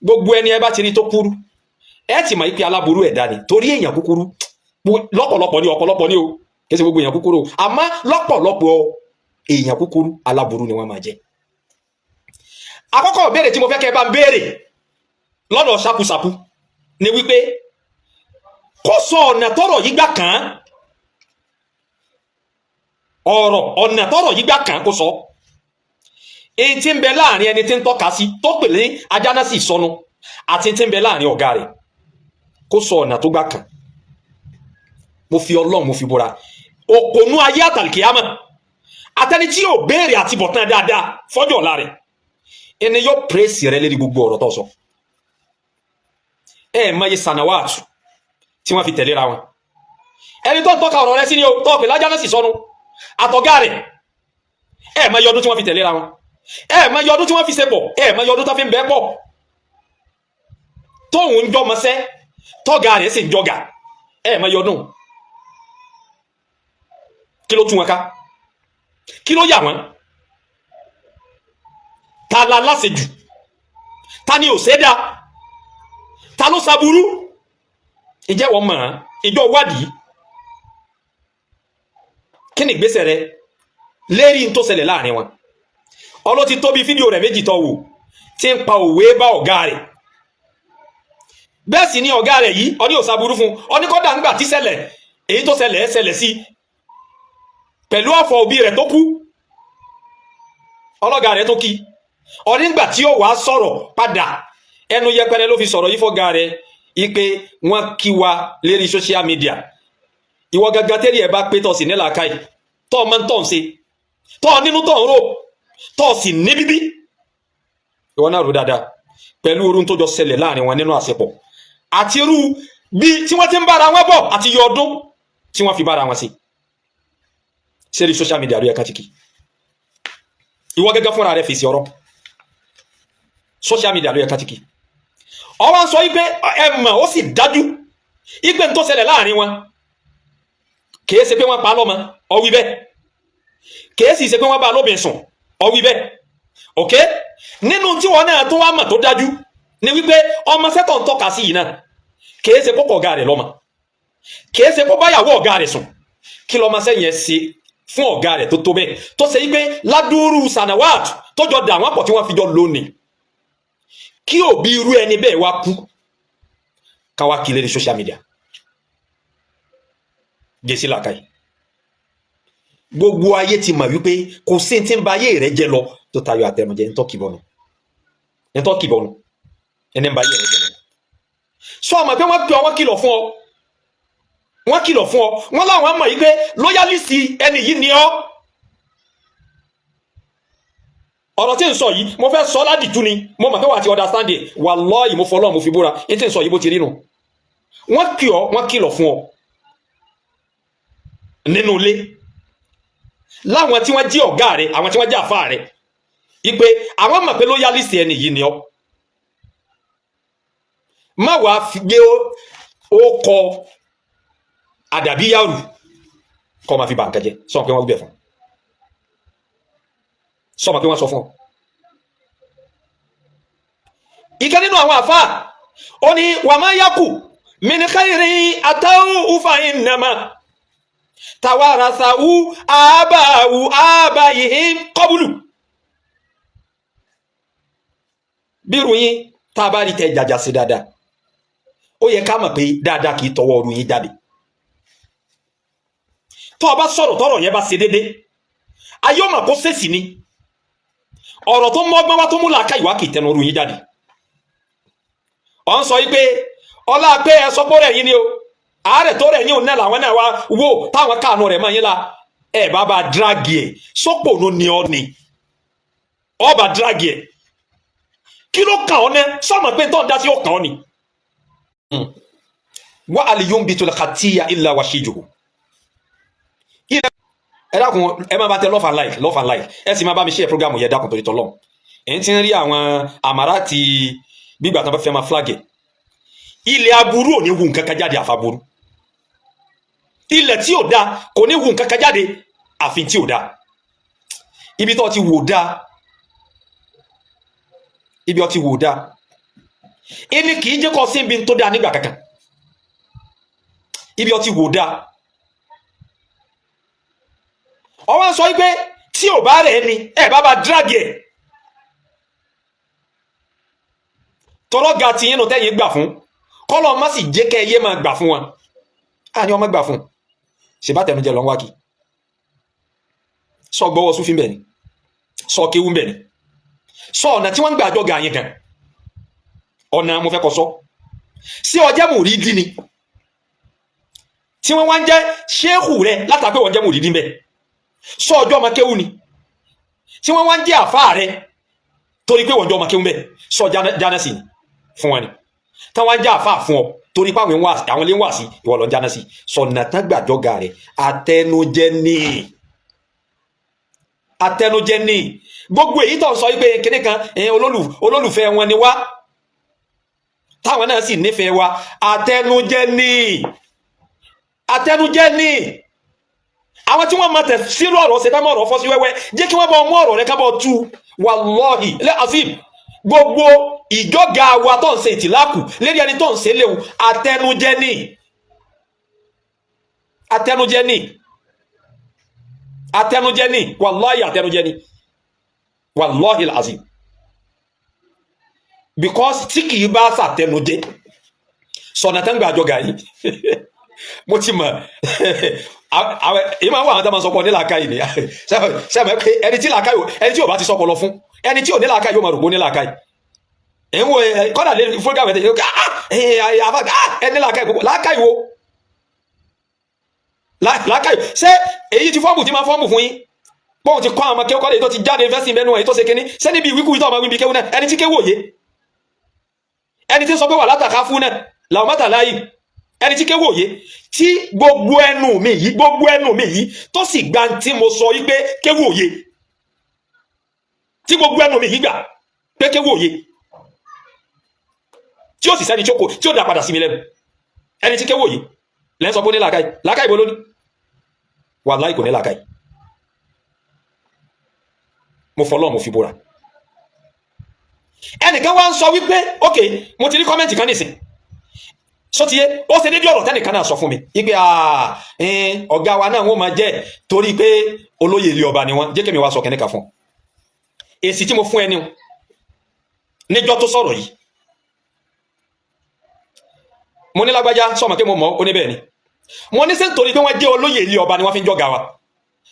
Gbogbo ẹni ẹ bá ti rí tó kúrú, ẹ ti mọ̀ pé aláburú ẹ̀dá ni, torí èèyàn kúkúrú lọ́pọ̀lọpọ̀ ní, ọ̀pọ̀lọpọ̀ ní o, kí ṣe gbogbo èèyàn kúkúrú o, àmọ́ lọ́pọ̀lọpọ̀ èèyàn kúkúrú, aláburú ni wọ́n máa jẹ́. Àkọ́kọ́ ìbéèrè tí mo fẹ́ kẹ́ ẹ bá ń béèrè lọ́dọ̀ ṣakúṣakú ni wípé kó sọ ọ̀nà tọ́rọ̀ yìí gbà kàn án, ọ̀rọ̀ ọ̀nà tọ́rọ̀ yìí gbà kàn án, kó sọ èyí tí ń bẹ láàrin ẹni tí ń tọ́ka sí tó pè ní ajánásì sọnù àti tí ń bẹ láàrin ọ̀gá rẹ̀, kó sọ ọ̀nà tó gbà kàn. Mo fi Ọlọ́run, mo fi búra, òpònú ayé àtàlìkìyámà àtẹni tí yóò béèrè àti bọ̀tán dáadáa fọ́jọ́ ọ̀la rẹ̀, ẹni yóò pèsè rẹ lérí gbogbo ọ̀rọ̀ tó sọ. Ẹ mọye sanawáàtù tí wọ́n fi tẹ̀léra wọn. Ẹni tó ń tọ́ka ọ̀rọ̀ rẹ sí ni o tọ́ pè lájánásì sọnù àtọ̀gá rẹ̀, ẹ mọye ọdún tí wọ́n fi tẹ̀léra wọn, ẹ mọye ọdún tí wọ́n fi ṣe pọ̀, ẹ mọye ọdún tó fi ń bẹ́ pọ̀, tóun ń jọmọṣẹ́, tọ́gà rẹ̀ sì ń jọgà. Ẹ mọye ọdún. Kí ló tú wọn ká? Kí ló yà wọ́n? Ta la láṣejù? Ta ni ò ṣe dá? Ta ló ṣaburú? Ìjẹ́ wọ́n mọ̀ ọ́n? Ìjọ wádìí? Kí ni ìgbésẹ̀ rẹ lérí n tó ṣẹlẹ̀ láàrin wọn? Ọlọ́ ti tóbi fídíò rẹ̀ méjì tó wò tí ń pa òwe bá ọ̀gá rẹ̀. Bẹ́ẹ̀ sì ni ọ̀gá rẹ̀ yìí, ọní ò ṣaburú fún ọní kọ́dà ńgbà tí ṣẹlẹ̀ èyí tó ṣẹlẹ̀ ẹ́ ṣẹlẹ̀ sí pẹ̀lú ọ̀fọ̀ òbí rẹ̀ tó kú, ọlọ́gá rẹ̀ tó kí ọní ńgbà tí ó wàá sọ̀rọ̀ padà, ẹnu yẹpẹrẹ ló fi sọ̀rọ̀ yìí fọ́gá rẹ̀ ipe wọ́n kí wa lérí social media. Ìwọ gangan tẹ́lẹ̀ ẹ bá pé tọ́ sí nílà káì tọ́ ọmọ tọ́ ń ṣe tọ́ nínú tọ́ ń rò tọ́ sì ní bíbí, ìwọ náà rò dáadáa pẹ̀lú orun tó jọ ṣẹlẹ̀ láàrin wọn nínú àṣepọ̀ àti irú bí tí wọ́n ti ń bára wọn bọ̀ àti iye ọdún tí wọ́n fi bára wọn sí ṣe social media ló yẹ ká ti kí. Ìwọ gẹ́gẹ́ fúnra rẹ̀ fèsì ọ̀rọ̀, social media ló yẹ ká ti kí. Ọ wá ń sọ wípé ẹ mọ̀, ó sì dájú wípé n tó ṣẹlẹ̀ láàrin wọn, kìí ṣe pé wọ́n pa á lọ́mọ, ọ wí bẹ́ẹ̀. Kìí sì ṣe pé wọ́n bá a lóbìn sùn, ọ wí bẹ́ẹ̀. Ok, nínú tí wọn náà tó wá mọ̀ tó dájú ni wípé ọmọ sẹ́tọ̀ ń tọ́ka sí yìí náà, kìí ṣe kókò ọ̀gá rẹ̀ lọ́mọ, kìí ṣe kó báyàwó ọ̀gá rẹ̀ sùn. Kí lọ́mọ sẹ́yìn ẹ̀ ṣe fún ọ̀gá rẹ̀ tó tó bẹ́ẹ̀, tó ṣe wípé ládùúrú sanawat tó jọ dà wọ́n pọ̀ tí wọ́n fi jọ lónìí, kí òbí irú ẹni bẹ́ẹ̀ wá kú, káwá kí lérí social media? Jésì làkàyè, gbogbo ayé ti mọ̀ wípé kò sí tí ń ba ayé rẹ̀ jẹ́ lọ tó tayọ àtẹnujẹ. Ntọ́ kìbọnù ẹni ń ba ayé rẹ̀ jẹ́ lọ. Sọ ọmọ pé wọ́n pè ọ, wọ́n kìlọ̀ fún ọ, wọ́n kìlọ̀ fún ọ, wọ́n láwọn mọ̀ yìí pé loyalist ẹni yìí ni ọ́. Ọ̀rọ̀ tí ń sọ yìí, mo fẹ́ sọ ládìtú ni, mo mọ̀ pé wà á ti understand it. Wallahi, mo fọlọ́ mo fi búra, ní tí ń sọ yìí, bó ti rí nù. Wọ́n kì ọ́, wọ́n kìlọ̀ fún ọ nínú ilé láwọn tí wọ́n jí ọ̀gá rẹ̀, àwọn tí wọ́n jẹ́ àfa rẹ̀, ipe àwọn mọ̀ pé loyalist ẹni yìí ni ọ́. Má wàá fi gbé ó kọ àdàbíyàrú kọ́ máa fi bà nǹkan jẹ́. Sọ pé wọ́n gbé fún, sọ ma pé wọ́n sọ fún ọ. Ìkan nínú àwọn àfáà, ó ní wà máa yákù min khairi atáwù fa innama tawarasahu àbáwù àbáyìhìn qablu. Bírú yín tá a bá rí tẹ jàjà sí dáadáa, ó yẹ ká mọ̀ pé dáadáa kì í tọwọ́ ọrùn yín jáde. Tó o bá sọ̀rọ̀, tọ́rọ̀ yẹn bá ṣe déédé, ayé ọmọ kó ṣèṣì ni. Ọ̀rọ̀ tó mọ́gbọ́n wá, tó mú làákà ìwá, kì í tẹnu ọrùn yín jáde. Ọ̀ ń sọ yí pé ọlá pé ẹ sọ pé rẹ̀ yín ni o, àárẹ̀ tó rẹ̀ yín ò náà làwọn náà wá wò táwọn káànú rẹ̀ mọ́ yín la. Ẹ bá bá dragi ẹ̀ sọ́pọ̀ ló ní ọ ni ọba dragi ẹ̀, kí ló kàn ọ́ náà? Sọ́mọ̀ pé tó ń dá sí ó kàn ọ́ ni. Wa aliyumbitul khatiya illa washijuhu. Ẹ dákun, ẹ má bá tẹ love and like, love and like, ẹ sì má bá mi share program yẹn. Dákun, torí tọ́lọ́ ẹ̀ ń ti ń rí àwọn àmàrà ti gbígbà tó bá fẹ́ máa flag ẹ̀. Ilẹ̀ aburú ò ní wu nǹkan kan jáde àfàburú. Ilẹ̀ tí ò da kò ní wu nǹkan kan jáde àfi tí ò da. Ibi tó ti wò da, ibi ó ti wò da. Ẹni kì í jẹ́ kọ́ sí ibi tó dáa nígbà kankan, ibi ọtí wò dáa. Ọwọ́n sọ wípé tí ò bá rẹ̀ ni ẹ bá bá drag ẹ̀ tọrọ ga ti yín nù tẹ́yìn gbà fún kọ́lọ́ má sì jẹ́ kẹ́ ẹ yé máa gbà fún wọn. Á ní ọmọ gbà fún ṣe bá tẹnujẹ lọ́n wá kí sọ gbọ́wọ́ súnfín bẹ̀ ni, sọ kéwú bẹ̀ ni, sọ ọ̀nà tí wọ́n ń gbà jọ ga yín gan ọ̀nà mo fẹ́ kọ́ sọ sí ọjẹ́ mùrídìí ni tí wọ́n wá ń jẹ́ ṣéèkù rẹ látàpé wọ́n jẹ́ mùrídìí bẹ́ẹ̀, sọ ọjọ́ ọmọ kéwú ni tí wọ́n wá ń jẹ́ àfáà rẹ torí pé wọ́n jọ ọmọ kéwú bẹ́ẹ̀, sọ jánásì fún wọn ni tí wọ́n ń jẹ́ àfáà fún ọ torí pé àwọn lè ń wà sí ìwọ lọ ń jánásì. Sọ̀nà tán gbàjọ́gà rẹ àtẹnujẹ ní àtẹnujẹ ní gbogbo èyí tó ń sọ wípé kíní kan olólùfẹ́ wọn ni wá táwọn náà sì nífẹ̀ẹ́ wa, àtẹnujẹ ní àtẹnujẹ ní. Àwọn tí wọ́n máa tẹ̀ sírò ọ̀rọ̀ ṣe táwọn ọ̀rọ̀ fọ́ sí wẹ́wẹ́, jẹ́ kí wọ́n bá mú ọ̀rọ̀ rẹ ká bọ́ tú. Wàlọ́hì lẹ́àfíìm, gbogbo ìjọga wa tó ń ṣe ìtìlákù lérí ẹni tó ń ṣe léwu, àtẹnujẹ ní àtẹnujẹ ní àtẹnujẹ ní, wàlọ́hì àtẹnujẹ ní, wàlọ́hì làzim. Because tí kì í bá ṣàtẹnujẹ sọ̀nà tẹ́ ń gbà àjọgà yìí, mo ti mọ̀ èyí máa ń wà àwọn tó máa ń sọpọ̀ ní làákàyè ni. Sẹ́mi pé ẹni tí làákàyè, ẹni tí ò bá ti sọpọ̀ lọ fún ẹni tí ò ní làákàyè yóò máa rò pé ó ní làákàyè. Ẹ̀ ń wo kọ́dà lé fúlgàmù ẹ̀ ẹ̀ ní làákàyè púpọ̀. Làákàyè wo? Làákàyè ṣé èyí ti fọ́ọ̀mù tí máa fọ́ọ̀mù fún yín bóun ti kọ́ àwọn ọmọ kéwọ́ kọ́lé tó ti jáde fẹ́sìn mẹ́nu ẹ̀ tó ṣe kínní ṣé níbi ìwíkú tó ọmọ wíbi kéwú náà, ẹni tí kéwú òye, ẹni tí ń sọ pé wà látàká fún náà làwọn mọ́tà láàyè, ẹni tí kéwú òye tí gbogbo ẹnu mi yìí, gbogbo ẹnu mi yìí tó sì gba tí mo sọ yìí pé kéwú òye, tí gbogbo ẹnu mi yìí gbà pé kéwú òye, tí ó sì sẹ́ni tí ó kò tí ó dá padà sí mi lẹ́nu, ẹni tí kéwú òye lẹ́ ń sọ pé ó ní làákàyè. Làákàyè bó lóní? Wàláhì kò ní làákàyè. Mo fọlọ́ mo fi búra. Ẹnìkan wá ń sọ wípé ok, mo ti rí comment kan nìsín sọtìyé, ó ṣe déédéé ọ̀rọ̀ tẹ́nìkan náà sọ fún mi wípé ọ̀gá wa náà wọ́n máa jẹ́ torí pé olóyè ilé ọba ni wọ́n jẹ́. Kí mi wá sọ kẹ́nìkan fún èsì tí mo fún ẹni níjọ́ tó sọ̀rọ̀ yìí. Mo ní lágbájá sọmọ pé mo mọ̀ ó ní bẹ́ẹ̀ ni. Mo ní ṣé nítorí pé wọ́n jẹ́ olóyè ilé ọba ni wọ́n fi ń jọ́gà wa?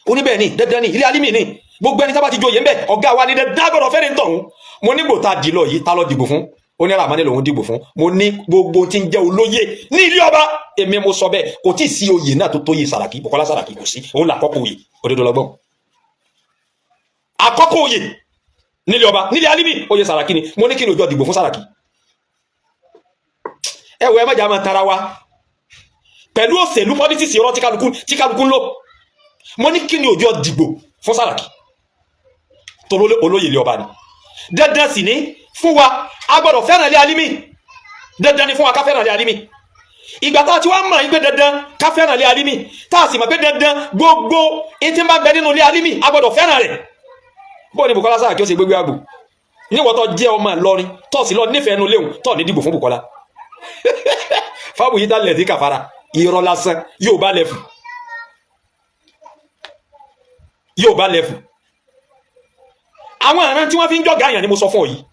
Ó ní bẹ́ẹ̀ ni, dandan ni ilé alímì ni gbogbo ẹni tá bá ti joyè ń bẹ ọ̀gá wa ni, dandan gbọ́dọ̀ fẹ́rẹ̀ ń tọ̀hún. Mo ní gbòòtà dì lọ yìí, ta lọ dìbò fún? Ó ní Ramani lòun dìbò fún. Mo ní gbogbo tí ń jẹ́ olóyè ní ilé ọba, èmi mo sọ bẹ́ẹ̀, kò tí ì sí oyè náà tó tóyè Sàràkí, Bùkọ́lá Sàràkí kò sí. Òun là àkọ́kọ́ oyè òdodo lọ́gbọ́n, àkọ́kọ́ oyè nílé ọba, nílé alímì, oyè Sàràkí ni. Mo ní kí ni òjò dìbò fún Sàràkí? Ẹ wọ, ẹ má jà máa tara wa pẹ̀lú òṣèlú politics irọ́ tí kálukú ń lò. Mo ní kí ni òjò dìbò fún Sàràkí? Torí olóyè ilé ọba ni. Dandan sì ní fún wa, a gbọ́dọ̀ fẹ́ràn ilé alímì. Dandan ni fún wa ká fẹ́ràn ilé alímì. Ìgbà tá a ti wá mọ̀ yín pé dandan ká fẹ́ràn ilé alímì, tá a sì mọ̀ pé dandan gbogbo etí ń bá bẹ nínú ilé alímì a gbọ́dọ̀ fẹ́ràn rẹ̀, bó ni Bùkọ́lá Sàràkí ó ṣe gbégbé àgbò níwọ̀n tó jẹ́ ọmọ Ìlọrin tó sì lọ nífẹ̀ẹ́ nu léwu tó ní dìbò fún Bùkọ́lá fáwọn yìí tá lẹ̀ sí kàfàrà irọ́ lásán. Yóò bá lẹ́fù, yóò bá lẹ́fù. Àwọn àrán tí wọ́n fi ń jọ̀gá àyàn ni mo sọ fún ọ yìí.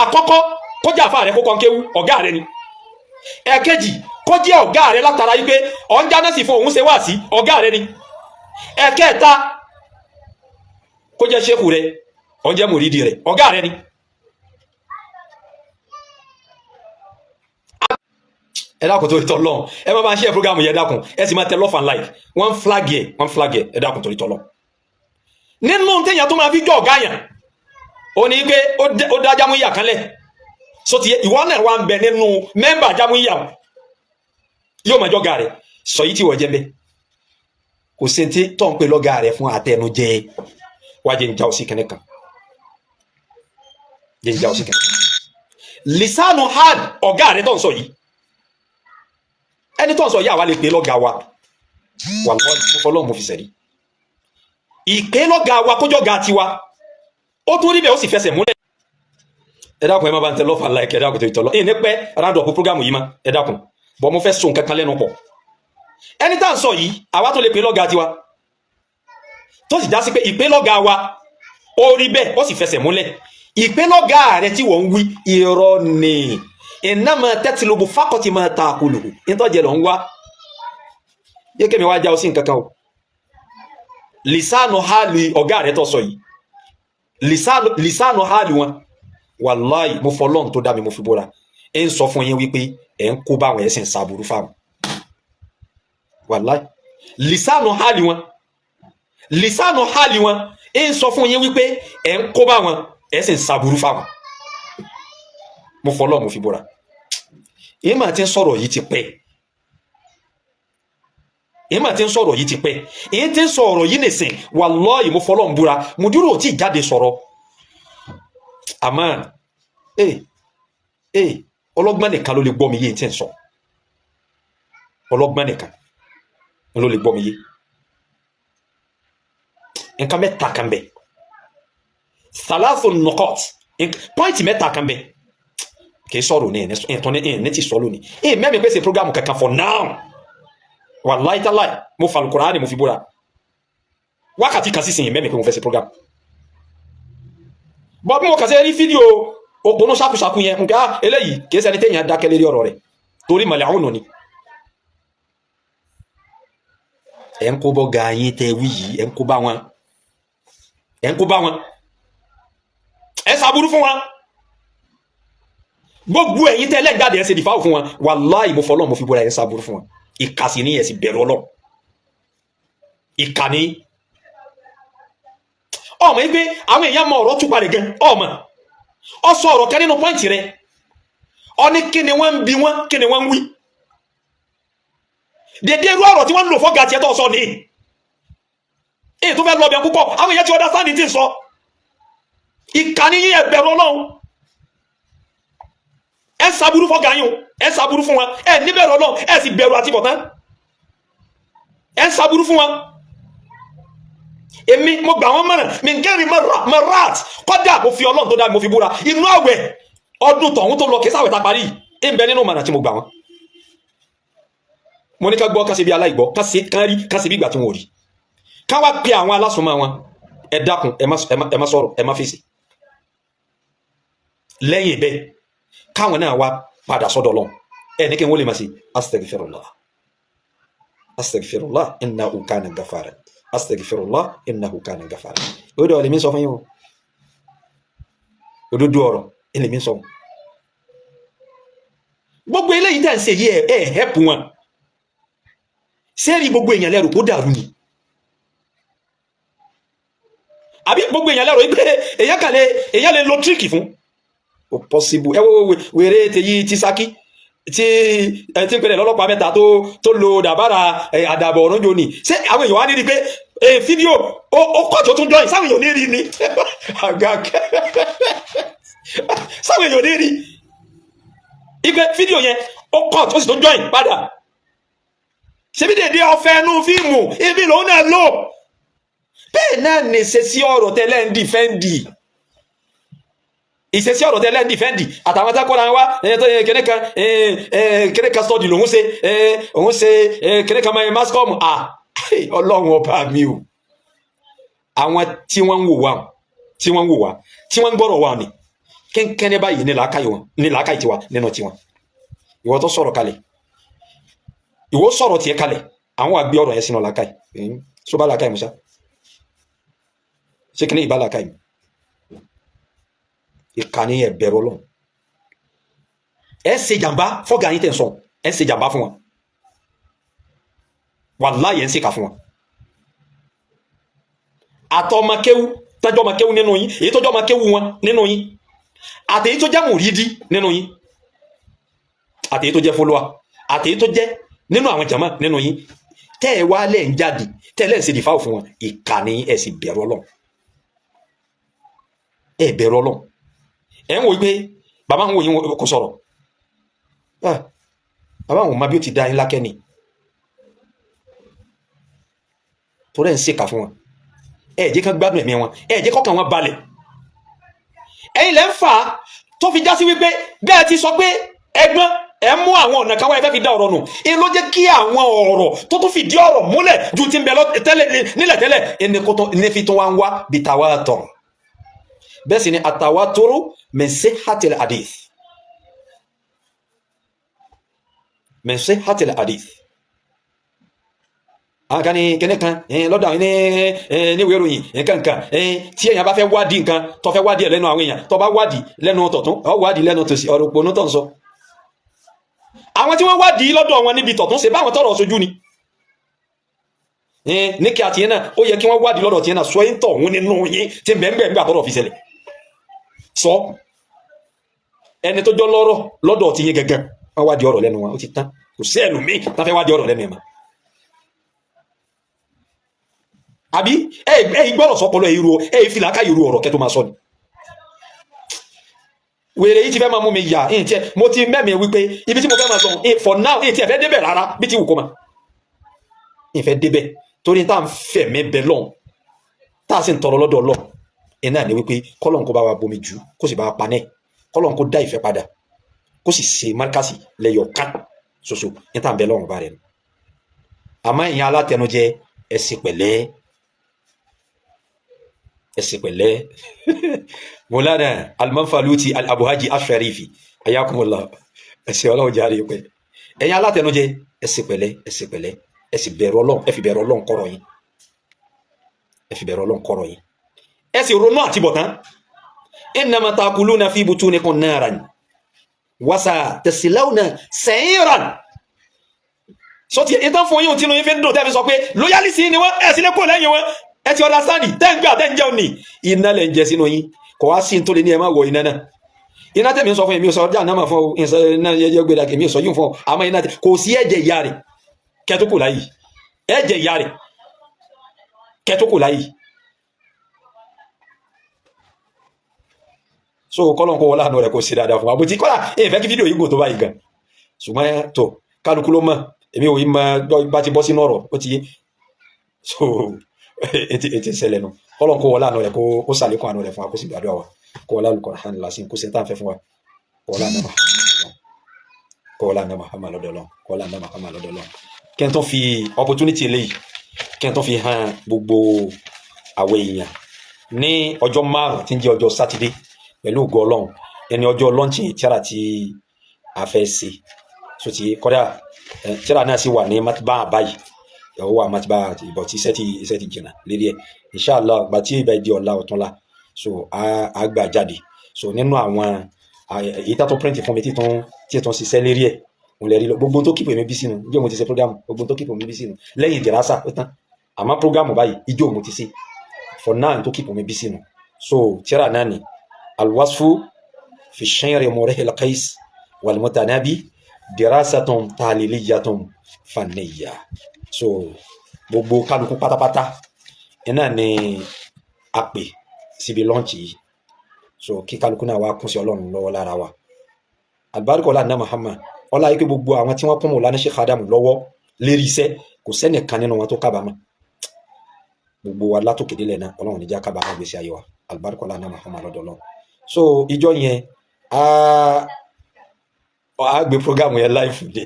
Àkọ́kọ́, kó jẹ́ àfa rẹ kó kàn kéwú, ọ̀gá rẹ ni. Ẹ̀kejì, kó jẹ́ ọ̀gá rẹ látara yìí pé ọ̀n jáná sì fún òun ṣe wá sí, ọ̀gá rẹ ni. Ẹ̀kẹta, kó jẹ́ ṣéèkù rẹ, ọ̀n jẹ́ mùrídìí rẹ, ọ̀gá rẹ ni. Ẹ dákun torí tọlọ́run, ẹ má máa ṣe program yẹn, dákun, ẹ sì máa tẹ love and like. Wọ́n flag ẹ, wọ́n flag ẹ. Ẹ dákun torí tọlọ́run. Nínú téèyàn tó máa fi jọ ọ̀gá yàn, ó ní pé ó dá jámúyà kan lẹ̀ so ti ìwọ náà wà ń bẹ nínú mẹ́mbà jámúyà, yóò máa jọ́gà rẹ̀. Sọ yìí tí wọ́n jẹ́ mbẹ́, kò sí ti tó ń pè lọ́gà rẹ̀ fún àtẹnujẹ. Wá jẹ́ ń já òsì kẹ́nẹ́ kan, jẹ́ ń já òsì kẹ́nẹ́ kan. Lisanu hal ọ̀gá rẹ̀ tó ń sọ yìí, ẹni tó ń sọ yìí, àwa lè pè lọ́gà wa. Wàlúwàlú fọlọ́ọ̀ mo fi sẹ̀rí ìpè lọ́gà wa kójọ́ ga tiwa, ó tún rí bẹ́ẹ̀, ó sì fẹsẹ̀ múlẹ̀. Ẹ dákun, ẹ má bá ń tẹ love and like. Ẹ dákun tó ìtọ́lọ́ ẹ ní pẹ́ round up program yìí má. Ẹ dákun bọ́, mo fẹ́ so nǹkan kan lẹ́nu pọ̀. Ẹni tá à ń sọ yìí, àwa tó lè pè lọ́gàá tiwa, tó sì já sí pé ìpè lọ́gàá wa, ó rí bẹ́ẹ̀, ó sì fẹsẹ̀ múlẹ̀. Ìpè lọ́gàá rẹ tí wọ́n ń wí, irọ́ ni. Innama tatlubu faqat ma ta'kuluhu, nítọ́jẹ́ lọ ń wá. Yé kémi wá já ọ sí nǹkan kan o. Lisanu hali ọ̀gá rẹ tó sọ yìí, lisanu hali wọn, wàláì, mo fọlọ́n tó dá mi, mo fi bóra, ẹ ń sọ fún yín wípé ẹ ń kó báwọn, ẹ sì ń sàbùrú fáwọn. Wàláì, lisanu hali wọn, lisanu hali wọn, ẹ ń sọ fún yín wípé ẹ ń kó báwọn, ẹ sì ń sàbùrú fáwọn. Mo fọlọ́n, mo fi bóra, èyí mà ti ń sọ̀rọ̀ yìí ti pẹ́, èyí mà ti ń sọ̀rọ̀ yìí ti pẹ́, èyí ti ń sọ̀rọ̀ yìí nìsín. Wàláì, mo fọlọ́n búra, mo dúró ò tí ì jáde sọ̀rọ̀. Àmọ́ ee ee, ọlọ́gbọ́n nìkan ló lè gbọ́ mi yé tí ń sọ. Ọlọ́gbọ́n nìkan ló lè gbọ́ mi yé. Nǹkan mẹ́ta kan bẹ, thalathu nuqat, point mẹ́ta kan bẹ. Kì í sọ̀rọ̀ ní ẹ̀ ẹ̀ ní ẹ̀ ní ti sọ lónìí ẹ̀ mẹ́mi pèsè program kankan for now. Wàláì tálàì, mo fa Al-Qur'ani, mo fi búra, wákàtí kan sísìn mẹ́mi pé mo fẹ́ ṣe program bọ́. Bí mo kà sí rí fídíò òpónú ṣàkúṣàkú yẹn, nǹkan eléyìí kì í ṣẹni téèyàn dákẹ́ lérí ọ̀rọ̀ rẹ̀, torí mọ̀lẹ́ àwọn ni ẹ̀ ń kó bọ́ ga yín tẹ́ wí yìí. Ẹ̀ ń kó bá wọn, ẹ̀ ń kó bá wọn, ẹ̀ ṣàbúrú fún wọn. Gbogbo ẹ̀yin tẹ́ lẹ́ǹjáde, ẹ̀ ṣe dìfáwò fún wọn. Wàláì, mo fọlọ́, mo fi búra, ẹ̀ ṣàbúrú fún wọn. Ìkà sì ní, ẹ̀ sì bẹ̀rù Ọlọ́run. Ìkà ní ọmọ yìí pé àwọn èèyàn mọ ọ̀rọ̀ túpa rẹ̀ gan. Ọmọ ọ sọ ọ̀rọ̀ kan nínú point rẹ̀, ọ ní kí ni wọ́n ń bi wọ́n, kí ni wọ́n ń wí. Dèdè irú ọ̀rọ̀ tí wọ́n ń lò fọ́gà tiẹ̀ tó sọ ní èyí tó fẹ́ lọ bẹ̀ púpọ̀. Àwọn èèyàn ti understand tí ń sọ. Ìkà ní yín, ẹ bẹ̀rù Ọlọ́run. Ẹ ṣàbúrú fọ́gà yín o, ẹ ṣàbúrú fún wọn. Ẹ níbẹ̀rù Ọlọ́run, ẹ sì bẹ̀rù àti bọ̀tán. Ẹ ṣàbúrú fún wọn. Èmi mo gbà wọ́n mọ̀ràn mi nkẹ́rin marat. Kọ́dà mo fi Ọlọ́run tó dá mi, mo fi búra, inú àwẹ̀ ọdún tọ̀hún tó lọ, kí sáwẹ̀ ta parí ń bẹ nínú mọ̀nà tí mo gbà wọ́n. Mo ní ká gbọ́, ká ṣe bí aláìgbọ́, ká ṣe kán rí, ká ṣe bí ìgbà tí wọn ò rí, ká wá pe àwọn alásùnmọ́ wọn. Ẹ dákun, ẹ má sọ̀rọ̀, ẹ má fèsì. Lẹ́yìn bẹ́ẹ̀, káwọn náà wá padà sọ́dọ̀ Ọlọ́run. Ẹ ní kí wọ́n lè máa ṣe astaghfirullah, astaghfirullah, innahu kana ghafara, astaghfirullah, innahu kana ghafara. Ó dọ̀ lèmi sọ fún yín o. Òdodo ọ̀rọ̀ lèmi sọ. Gbogbo eléyìí tẹ̀ ń ṣe yìí, ẹ help wọn. Sẹ́ẹ̀rì, gbogbo èèyàn lẹ́rù kó dàrú ni, àbí gbogbo èèyàn lẹ́rù pé èèyàn kàn lè, èèyàn lè lo trick fún o possible. Ẹ wo wèrè tèyí ti Ṣakí tí ẹ ti ń pèlè lọ́lọ́pàá mẹ́ta tó lo dàbára àdàbọ̀ ọ̀rọ̀ jò ní. Ṣé àwọn èèyàn wá ní rí pé fídíò ó kọ́ tó tún dọ́yìn? Sáwọn èèyàn ní rí ni àgàkẹ́, sáwọn èèyàn ní rí ipe fídíò yẹn ó kọ́ tó sì tún join padà? Ṣebí dèdè ọ̀fẹ́ ẹnu fíìmù ibi lòun náà lò. Bẹ́ẹ̀ náà ní ìṣesí ọ̀rọ̀ tẹ́lẹ̀ ń defend, ìṣesí ọ̀rọ̀ tẹ́lẹ̀ ń defend àtàwọn tákọ́ra wa ẹ̀yẹ tó yẹ kíní kan, kíní kan study lòun ṣe, òun ṣe kíní kan máa mass comm. À, Ọlọ́run ọba mi o! Àwọn tí wọ́n ń wò wá, tí wọ́n ń wò wá, tí wọ́n ń gbọ́rọ̀ wá ni kẹ́ńkẹ́ní báyìí ní làákàyè wọn, ní làákàyè tiwa nínú tiwọn. Ìwọ tó sọ̀rọ̀ kalẹ̀, ìwọ sọ̀rọ̀ tiẹ̀ kalẹ̀, àwọn àgbẹ̀ ọ̀rọ̀ yẹn sínú làákàyè tó bá làákàyè musa ṣé kí ni ìbá làákàyè mu? Ìkànnì, ẹ bẹ̀rù Ọlọ́run. Ẹ ṣe jàmbá fọ́gà yín tẹ̀ ń sọ, ẹ ṣe jàmbá fún wọn. Wàláyé, ẹ ń ṣèkà fún wọn. Àtọmọkéwú tọjọ́ ọmọkéwú nínú yín, èyí tọjọ́ ọmọkéwú wọn nínú yín, àtèyí tó jẹ́ mùrídí nínú yín, àtèyí tó jẹ́ follower, àtèyí tó jẹ́ nínú àwọn jàmá nínú yín, tẹ́ ẹ wá lẹ́ ń jáde, tẹ́ ẹ lẹ́ ń ṣe dìfáwò fún wọn, ìkànnì. Ẹ sì bẹ̀rù Ọlọ́run, ẹ bẹ̀rù Ọlọ́run. Ẹ ń wò pé bàbá ń wò yín kò sọ̀rọ̀. Bàbá àwọn ọmọ bí ó ti dá yín lákẹ́ ni, torí ẹ̀ ń ṣèkà fún wọn. Ẹ jẹ́ kán gbádùn ẹ̀mí wọn, ẹ jẹ́ kọ́kàn wọn balẹ̀. Ẹ̀yin lẹ́ ń fà á. Tó fi já sí wípé bẹ́ẹ̀ ti sọ pé ẹgbọ́n ẹ mú àwọn ọ̀nà kan wá, ẹ fẹ́ fi dá ọ̀rọ̀ nù ẹ, ló jẹ́ kí àwọn ọ̀rọ̀ tó tún fìdí ọ̀rọ̀ múlẹ̀ ju ti ń bẹ tẹ́lẹ̀ nílẹ̀ tẹ́lẹ̀ ẹni kó tó ní fi tó wá ń wá bitawatur. Bẹ́ẹ̀ sì ni atawaturu min sihhatil hadith, min sihhatil hadith. Àwọn kan ní kíní kan lọ́dọ̀ àwọn ní níwèé ìròyìn nǹkan kan tí èèyàn bá fẹ́ wádìí nǹkan, tó fẹ́ wádìí ẹ̀ lẹ́nu àwọn èèyàn, tó bá wádìí lẹ́nu tọ̀tún, ó wádìí lẹ́nu tòsì, ọ̀rọ̀ òpònú tó ń sọ. Àwọn tí wọ́n wádìí lọ́dọ̀ wọn níbi tọ̀tún ṣe báwọn tọrọ sojú ni ní kí àtìyẹn náà, ó yẹ kí wọ́n wádìí lọ́dọ̀ tìyẹn náà. Sọ yín tọ̀ òun nínú yín tí bẹ́ẹ̀ gbà tọrọ fi ṣẹlẹ̀, sọ ẹni tó jọ lọ́rọ̀ lọ́dọ̀ tìyẹn gẹ́gẹ́, wọ́n wádìí ọ̀rọ̀ lẹ́nu wọn, ó ti tán. Kò sí ẹlòmíì tá fẹ́ wádìí ọ̀rọ̀ lẹ́nu ẹ̀ mọ́. Àbí ẹ ẹ gbọ́dọ̀ sọpọlọ ẹ irú ẹ fi làákà irú ọ̀rọ̀ kẹ́ tó máa sọ ni. Wèrè yìí ti fẹ́ máa mú mi yà ẹ̀yìn tiẹ̀. Mo ti mẹ́mi wípé ibi tí mo fẹ́ máa sọ for now, ẹ̀yìn tiẹ̀ fẹ́ débẹ̀ rárá bí ti wù kó ma ìfẹ́ débẹ̀, torí tá à ń fẹ̀mí bẹ lọ́hùn, tá a sì ń tọrọ lọ́dọ̀ Ọlọ́run ẹ̀ náà ni wípé kọ́lọ́n kó bá wa bomi jù, kó sì bá wa panẹ́, kọ́lọ́n kó dá ìfẹ́ padà, kó sì ṣe márkàsì lẹ́yọ̀ kan ṣoṣo ní tá à ń bẹ lọ́hùn bá rẹ̀ nù. Àmọ́ ìyẹn alátẹnujẹ, ẹ ṣe pẹ̀lẹ́, ẹ ṣe pẹ̀lẹ́. Mọlánà Alimanfaluti Abuhaji Asharifi, ayakumullah, ẹ ṣe, Ọlọ́run jáde pẹ́. Ẹ̀yin alátẹnujẹ, ẹ ṣe pẹ̀lẹ́, ẹ ṣe pẹ̀lẹ́, ẹ sì bẹ̀rù Ọlọ́run. Ẹ fi bẹ̀rù Ọlọ́run kọ́rọ̀ yín, ẹ fi bẹ̀rù Ọlọ́run kọ́rọ̀ yín, ẹ sì ronú àtibọ̀tán. Innama takuluna fi butunikum naran wasa tasilawna sa'iran. Sọtì ìtàn fún yín tínú yín fi ń dùn, tẹ́ fi sọ pé loyalty ni wọ́n, ẹ̀ sílẹ̀ kó lẹ́yìn wọn. Ẹ ti understand, tẹ́ ń gbà, tẹ́ ń jẹun ní iná lẹ̀ ń jẹ sínú yín. Kò wá sí nítorí ní ẹ má wọ iná náà. Iná tẹ̀mí ń sọ fún yín, mi ò sọ ọjà náà mà fún ọ, iná yẹ gbé dàkẹ́, mi ò sọ yín fún ọ. Àmọ́ iná kò sí, ẹ̀jẹ̀ ìyá rẹ̀ kẹ́tó kò láyìí, ẹ̀jẹ̀ ìyá rẹ̀ kẹ́tó kò láyìí. So kọ́lọ́n kó wọlé àánú rẹ̀, kó ṣe dáadáa fún wa. Bó ti kọ́lá èyí fẹ́ kí fídíò yìí gùn tó báyìí gan, ṣùgbọ́n tó kálukú ló mọ̀. Èmi ò yí mọ bá ti bọ́ sínú ọ̀rọ̀, ó ti yé. So ètí ètí ìṣẹ̀lẹ̀ nu, kọ́lọ́n kó wọlé àánú rẹ̀, kó ṣàlékún àánú rẹ̀ fún wa, kó sì gbàdúrà wa, kó wọlé Al-Qur'an lásìn, kó ṣe tá à ń fẹ́ fún wa, kó wọlé àná Muhammad, kó wọlé àná Muhammad lọ́dọ̀ Ọlọ́run, kó wọlé àná Muhammad lọ́dọ̀ Ọlọ́run. Kí n tó fi opportunity eléyìí, kí n tó fi hàn gbogbo àwọn èèyàn ní ọjọ́ 5 tí ń jẹ́ ọjọ́ Sátidé, pẹ̀lú ògo Ọlọ́run, ẹni ọjọ́ launch tíra tí a fẹ́ ṣe. So ti kọ́dà tíra náà sì wà ní matba báyìí, ó wà matba ìbọ̀ tí iṣẹ́ ti jìnnà lérí ẹ̀. Inshallah, gba tí ìbá di ọ̀la ọ̀túnla, so a gbà jáde. So nínú àwọn èyí tá tó print fún mi tí tún ṣiṣẹ́ lérí ẹ̀, mo lè rí lọ. Gbogbo tó keep mi busy nù, ijó mo ti ṣe program, gbogbo tó keep mi busy nù lẹ́yìn ìdìrásà ó tán. Àmọ́ program báyìí, ijó mo ti ṣe for now tó keep mi busy nù. So tíra náà ni Alwasfu fi shi'ri Imri'il Qais wal Mutanabi dirasatun tahliliyatun fanniya. So gbogbo kálukú pátápátá iná ni a pè síbi launch yìí. So kí kálukú náà wá kún sí Ọlọ́run lọ́wọ́ lára wa. Alibarika ọlá ní Muhammad, ọlá yìí pé gbogbo àwọn tí wọ́n kún Mọ̀lánà Sheikh Adam lọ́wọ́ lérí iṣẹ́, kò sẹ́nìkan nínú wọn tó kábàámọ̀. Gbogbo wa látòkè délẹ̀ náà, Ọlọ́run níjà kábàámọ̀ gbèsè ayé wa. Alibarika ọlá ní Muhammad lọ́dọ̀ Ọlọ́run. So ìjọ yẹn, a gbé program yẹn live dé.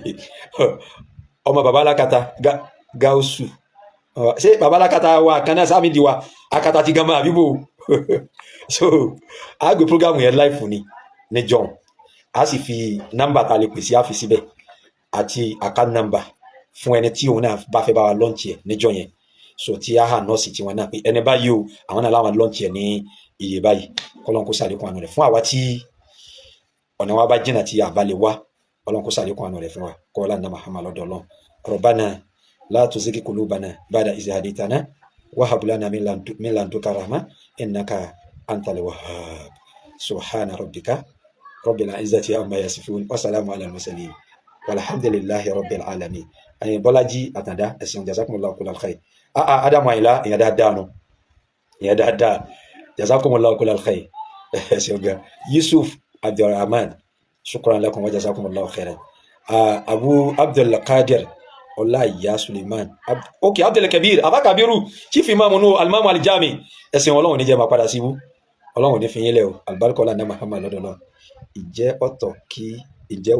Ọmọ baba alákatá Gausu, ṣé baba alákatá wa kan náà sáàmì di wa akata ti gama àbíbò? So a gbé program yẹn live ni ní john, a sì fi nọ́mbà tá a lè pè sí, a fi síbẹ̀, àti account number fún ẹni tí òun náà bá fẹ́ bá wa launch ẹ̀ níjọ́ yẹn. So tí a hà nọ́ọ̀sì tiwọn náà pé ẹni báyìí o, àwọn náà láwọn launch ẹ̀ ní iye báyìí. Kọ́lọ́n kó sàlékún àánú rẹ̀ fún àwa tí ọ̀nà wa bá jìnnà tí a bá lè wá. Ọlọ́run kó sàlékún àánú rẹ̀ fún wa, kọ́ ọlá ní Muhammad lọ́dọ̀ Ọlọ́run. Rabbana la tuzigh qulubana ba'da idh hadaytana wa hab lana min ladunka rahma innaka antal wahhab. Subhana rabbika rabbil izzati amma yasifun wa salamun ala al-mursalin walhamdulillahi rabbil alamin. Ẹ̀yin Bọ́lájí Àtàndá, ẹ̀sìn, jazakumullahu kullal khair. Ah, Adamu Àyìnlá, ìyẹn dáadáa nù, ìyẹn dáadáa, jazakumullahu kullal khair, ẹ̀sìn gan. Yusuf Abdulrahman, shukran lakum wa jazakumullahu khairan. Abu Abdulkadir Ọláìyá Suleiman, ok, Abdulkabir Abakabiru, chief imam nu alimamu alijami, ẹ̀sìn, Ọlọ́run ní jẹ́ máa padà síbú, Ọlọ́run ní fi yín lẹ̀ o. Alibarika ọlá ní Muhammad lọ́dọ̀ náà. Ìjẹ́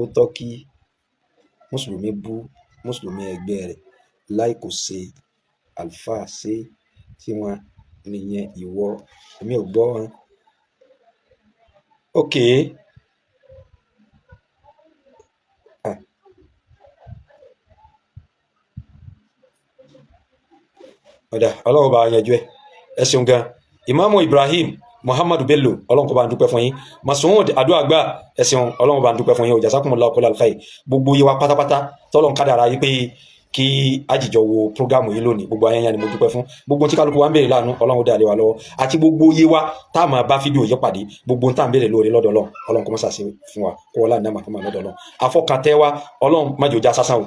ó tọ́ kí mùsùlùmí bú mùsùlùmí ẹgbẹ́ rẹ̀ láì kò ṣe àlùfáà ṣe tí wọ́n nìyẹn? Ìwọ, èmi ò gbọ́ wọn. Ok. Ah. Ọ̀dà, Ọlọ́run bá yanjú ẹ̀. Ẹ ṣeun gan, Ìmáàmù Ibrahim Muhammadu Bello, Ọlọ́run kó bá ń dúpẹ́ fún yín. Masoud Aduagba, ẹ ṣeun, Ọlọ́run bá ń dúpẹ́ fún yín o. Jazakumullahu kullal khair. Gbogbo yìí wa pátápátá tọ́lọ́n kádàrá yìí pé kí àjìjọ wo programme yìí lónìí, gbogbo ayẹyẹ ni mo dúpẹ́ fún. Gbogbo tí kálukú wa ń béèrè láàánú, Ọlọ́run ó dá lé wa lọ́wọ́, àti gbogbo yé wa tá a máa bá fídíò yìí pàdé, gbogbo tá à ń béèrè lóore lọ́dọ̀ Ọlọ́run, Ọlọ́run kó má ṣàṣe fún wa, kó wọlé àná Muhammad lọ́dọ̀ Ọlọ́run. Àfọkàntẹ́ wa, Ọlọ́run má jò já sásán o,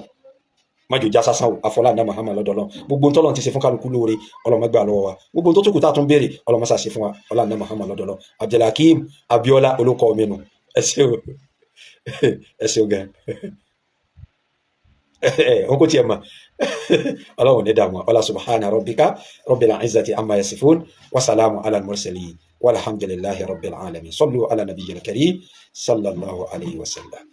má jò já sásán o. Àfọlá àná Muhammad lọ́dọ̀ Ọlọ́run. Gbogbo tọ́lọ́run ti ṣe fún kálukú lóore, Ọlọ́run má gbà lọ́wọ́ wa. Gbogbo tó tún kù tá a tún béèrè, Ọlọ́run má ṣàṣe fún wa. Ọlọ́run àná Muhammad lọ́dọ̀ Ọlọ́run. Abdulhakeem Abiola olókọ mi nù. Ẹ ṣé o, ẹ ṣé o gan. Ẹ kò tiẹ̀ mọ̀, Ọlọ́run ní dààmú ọlá. Subhana rabbika rabbil izzati amma yasifun, wa salamu ala al-mursalin, walhamdulillahi rabbil alamin. Sallu ala nabiyyil karim, sallallahu alayhi wa sallam.